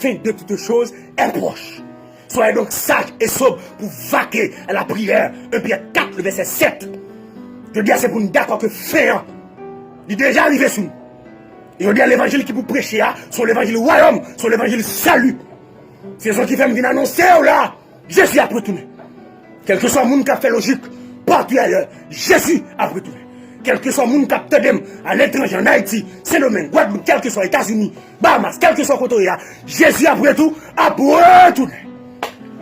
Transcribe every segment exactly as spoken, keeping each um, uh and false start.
fin de toutes choses est proche. Soyez donc sages et sobres pour vaquer à la prière. Un Pierre quatre, le verset sept. Jodi a, se pou n dakò ke fen an, li deja rive sou nou. E jodi a, levanjil ki pou preche a, se yon levanjil wayòm, se yon levanjil sali. Se sa ki fè m vin anonse w la. Jezi ap retounen. Kèlkeswa moun k ap fè lojik, partou ayè, Jezi ap retounen. Kèlkeswa moun k ap tande m, aletranje, ann Ayiti, Sendomeng, Gwadloup, kèlkeswa, Etazini, Bahamas, kèlkeswa kote w ye a, Jezi ap retou-, ap retounen.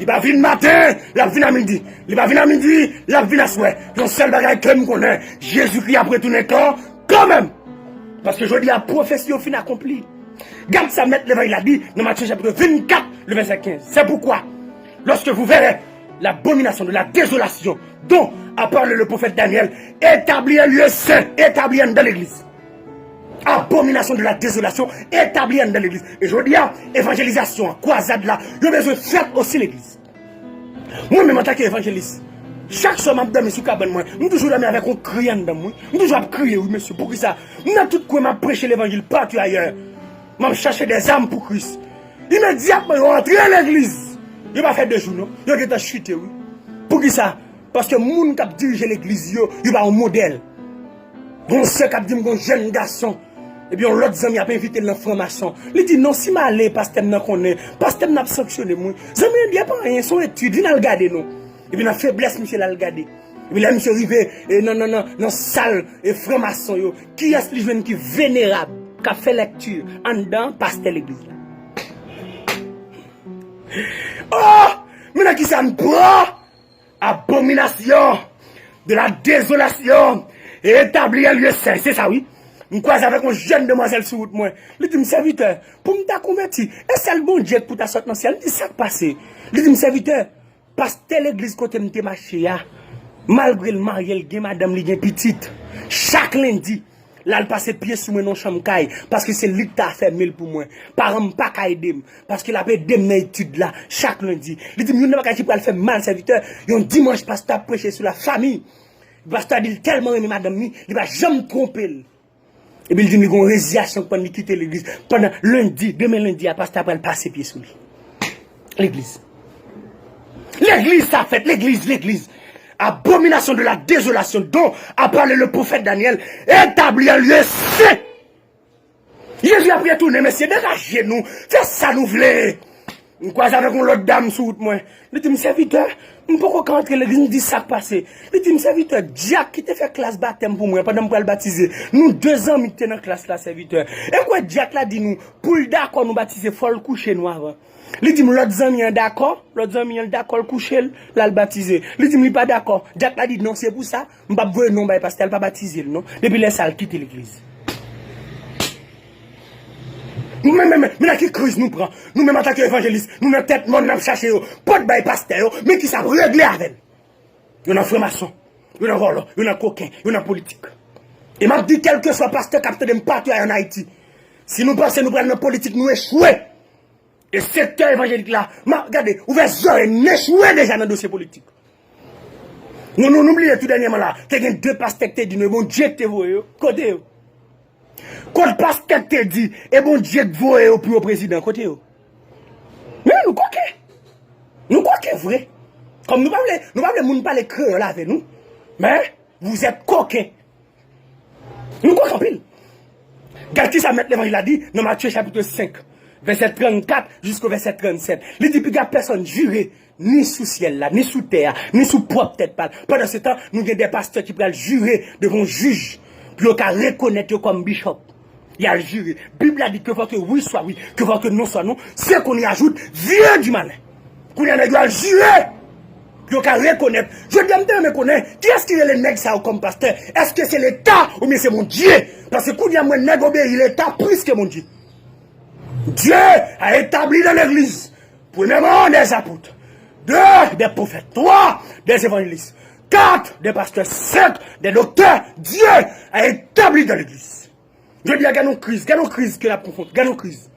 Li pa vin maten, l ap vin a midi. Li pa vin a midi, l ap vin aswè. Yon sèl bagay ke m konnen, Jezikri ap retounen kan, kanmenm. Paske jodi a, pwofesi yo fin akonpli. Gad sa mèt levanjil la di nan Matye chapitre vingt-quatre, le verset quinze. C'est pourquoi, lorsque vous verrez l'abomination de la désolation dont a parlé le prophète Daniel, établi un lieu saint, établi anndan legliz. Abomination de la désolation, établi anndan legliz. E jodi a, evanjelizasyon an, kwazad la, yo bezwen fèt osi legliz. Mwen menm antanke evanjelis, chak swa m ap dòmi sou kabann mwen, m toujou dòmi avèk yon kri anndan m, wi. M toujou ap kriye, wi, mesye. Poukisa? M nan tout kwen, m ap preche levanjil patou ayè. M ap chache dèzam pou Kris. Imedyatman, yo antre legliz. Yo pa fè de jou, non. Yo gentan chite, wi. Poukisa? Paske moun k ap dirije legliz yo, yo pa yon modèl. Gon sè k ap di m gon jèn gason, epi yon lòt zanmi ap envite l nan franmason. Li di, "Non, si m ale, pastè m nan konnen, pastè m nan ap sanksyone m, wi." Zanmi an di, "E pa anyen, se yon etid, vin al gade non." Epi nan feblès misye l al gade. Epi lè misye rive, e, nan, nan, nan, nan sal, e, franmason yo, kiyès li jwenn ki venerab, k ap fè lèkti anndan? Pastè legliz la. Oh! Men nan kisa n pran? Abomination de la désolation et établir un lieu saint. Se sa, wi. M kwaze avèk yon jèn demwazèl sou wout mwen. Li di m, "Sèvitè, pou m ta konvèti, e sèl Bondye k pou ta sot nan syèl?" M di, "Sa k pase?" Li di m, "Sèvitè, pastè legliz kote m te mache a, malgre l marye, l gen madanm, li gen pitit, chak lendi, l al pase pye sou mwen nan yon chanm kay, paske se li k ta fèmen l pou mwen. Paran m pa ka ede m, paske l ap ede m nan etid la, chak lendi." Li di m, "Youn nan bagay ki pral fè m mal, sèvitè, yon dimanch, pastè ap preche sou lafanmi. Pastè a di l tèlman renmen madanm li, li pa janm twonpe l. Epi l di m li gon reziyasyon k pran li kite legliz. Pandan lendi, demen lendi a, pastè a pral pase pye sou li." Legliz. Legliz sa fèt, legliz, legliz. Abomination de la désolation dont a parlé le prophète Daniel, établi un lieu saint. Jezi ap retounen, mesye, degaje nou, fè sa nou vle. M kwaze avèk yon lòt dam sou wout mwen. Li di m, "Sèvitè, m poko ka antre legliz." M di, "Sa k pase?" Li di m, "Sèvitè, dyak ki te fè klas batèm pou mwen pandan m pral batize, nou de zanmi ki te nan klas la, sèvitè. E kwè dyak la di nou, pou l dakò nou batize, fò l kouche nou avan." Li di m lòt zanmi an dakò, lòt zanmi an dakò l kouche l, l al batize. Li di m li pa dakò. Dyak la di non, se pou sa, m p ap voye non bay pastè a, l pa batize l non. Depi lè sa a, l kite legliz. Men, men, men, men nan ki kriz nou pran. Nou menm antanke evanjelis, nou nan tèt mòn, n ap chache yo. Pot bay pastè yo, men kisa ap regle avè l. Yo nan franmason, yo nan vòlò, yo nan koken, yo nan politik. E m ap di kèlkeswa pastè k ap tande m patou ann Ayiti, si nou panse nou pral nan politik, nou echwe. E sektè evanjelik la, ma, gade, ouvè zòrèy, n echwe deja nan dosye politik. Nou, nou, nou bliye tou dènyèman la, te gen de pastè k te di nou e Bondye k te voye yo. Kote yo? Kot pastè k te di e Bondye k voye yo pou yo prezidan? Kote yo? Men nou koken. Nou koken vre. Kòm nou pa vle, nou pa vle moun pale kreyòl avè nou. Men, vous êtes coquins. Nou koken anpil. Gad kisa mèt levanjil la di nan Matye chapitre cinq, vèsè trannkat jisko vèsè trannsèt. Li di, "Piga pèsonn jire, ni sou syèl la, ni sou tè a, ni sou pwòp tèt pa l." Pandansetan, nou gen de pastè ki pral jire devan yon jij pou yo ka rekonèt yo kòm bishop. Y al jire. Bib la di, "Que faut que oui soit oui, que faut que non soit non, ce qu'on y ajoute vient du malin." Kounye a nèg yo al jire pou yo ka rekonèt. Jodi a, m te renmen konnen kiyès ki rele nèg sa yo kòm pastè. Èske se Leta oubyen se Bondye? Paske kounye a, m wè nèg obeyi Leta plis ke Bondye. Dieu a établi dans l'église, premièrement, des apôtres, deux, des prophètes, trois, des évangélistes, quatre, des pasteurs, cinq, des docteurs. Dieu a établi dans l'église. Jodi a, gade yon kriz, gade yon kriz ke n ap konfwonte, gade yon kriz.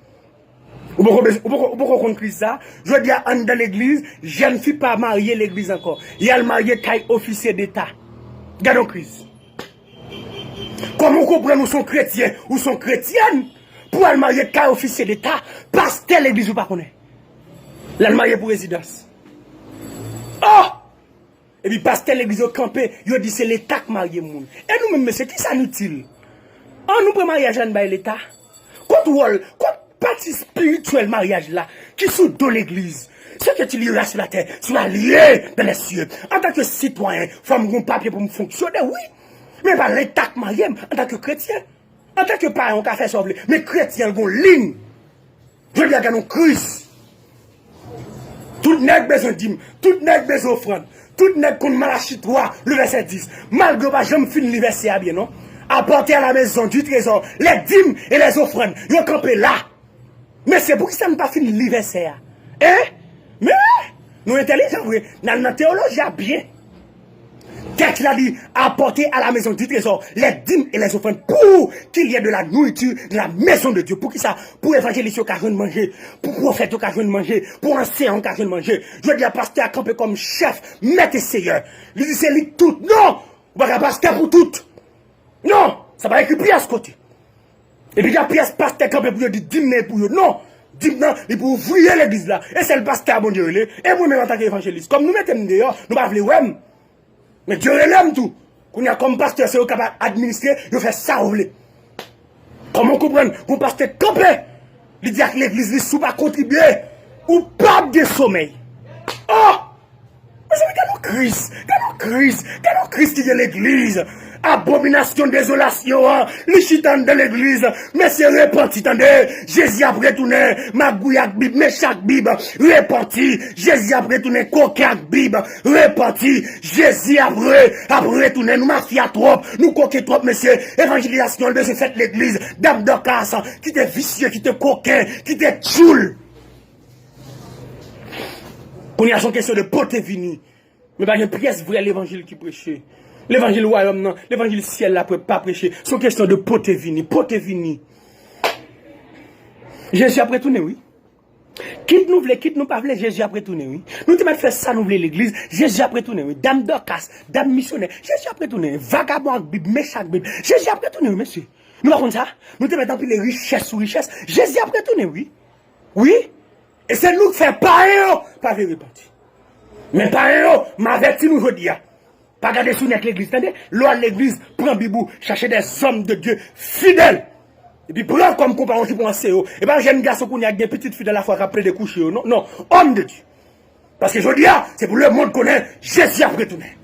Ou poko bez-, ou poko, ou poko konn kriz sa? Jodi a, anndan legliz, jèn fi pa marye legliz ankò. Y al marye kay ofisye deta. Gade yon kriz. Kòman w konprann ou se yon kretyen, ou se yon kretyèn, pou al marye kay ofisye leta, pastè legliz ou pa konnen. L al marye pou rezidans. Oh! Epi pastè legliz yo kanpe, yo di se leta k marye moun. E nou menm, mesye, kisa nou itil? An nou pran maryaj la n bay leta. Kot wòl, kot pati espirityèl maryaj la ki sou do legliz? Ce que tu liras sur la terre sera lié dans les cieux. Antanke sitwayen, fò m gen papye pou m fonksyone, wi. Men pa leta k marye m antanke kretyen. Antanke payen, ou ka fè sa w vle, men kretyen, l gon liy. Jodi a, gade yon kriz. Tout nèg bezwen dim, tout nèg bezwen ofrann, tout nèg konn Malachi twa, le vèsè dis. Malgre yo pa janm fin li vèsè a byen, non. Apportez à la maison du trésor les dîmes et les offrandes. Yo kanpe la. Mesye, poukisa n pa fin li vèsè a? Hein? Men, nou entèlijan vre, n al nan teyoloji a byen. Tèks la di, apportez à la maison du trésor les dîmes et les offrandes pour qu'il y ait de la nourriture dans la maison de Dieu. Poukisa? Pou evanjelis yo ka jwenn manje, pou pwofèt yo ka jwenn manje, pou anseyan yo ka jwenn manje. Jodi a, pastè a kanpe kòm chèf, mèt e seyè. Li di se li k tout. Non! Ou pa ka pastè pou tout. Non! Sa pa ekri pyès kote. Epi gen pyès pastè kanpe pou yo di dim nan e pou yo. Non! Dim nan, li pou ouvriye legliz la. E sèl pastè a Bondye rele. E mwen menm antanke evanjelis, kòm nou mete m deyò, nou pa vle wè m. Men Dye rele m tou. Kounye a, kòm pastè, se yo k ap administre, yo fè sa yo vle. Kòman w konprann, gon pastè kanpe, li di ak legliz li, si w pa kontribye, ou p ap gen somèy. Oh! Mezanmi, gade yon kriz, gade yon kriz, gade yon kriz ki gen legliz. Abominasyon dezolasyon an, li chita anndan legliz. Mesye, repanti, tande. Jezi ap retounen. Magouy ak Bib, meche ak Bib. Repanti. Jezi ap retounen. Koken ak Bib. Repanti. Jezi ap re-, ap retounen. Nou mafya twòp. Nou koken twòp, mesye. Evanjelizasyon bezwen fèt legliz. Dam Dòkas, kite visye, kite koken, kite tchoul. Kounye a, se yon kesyon de pote vini. Men pa gen pyès vrè levanjil ki preche. Levanjil wayòm nan, levanjil syèl la pre-, pa preche. Se yon kesyon de pote vini, pote vini. Jezi ap retounen, wi. Kit nou vle, kit nou pa vle, Jezi ap retounen, wi. Nou te mèt fè sa nou vle legliz, Jezi ap retounen, wi. Dam Dòkas, dam misyonè, Jezi ap retounen. Vagabon ak Bib, meche ak Bib, Jezi ap retounen, wi, mesye. Nou pa konn sa? Nou te mèt anpile richès sou richès, Jezi ap retounen, wi. Wi. E se nou k fè payen yo pa vle repanti. Men payen yo, m avèti nou jodi a. Pa gade sou nèt legliz, tande? Lè w al legliz, pran Bib ou, chache des hommes de Dieu fidèles. Epi pran kòm konpayon ki pou anseye w. E pa jèn gason kounye a ki gen pitit fi dans la foi k ap plede kouche yo. Non, non. Homme de Dieu. Paske jodi a, se pou lemonn konnen Jezi ap retounen.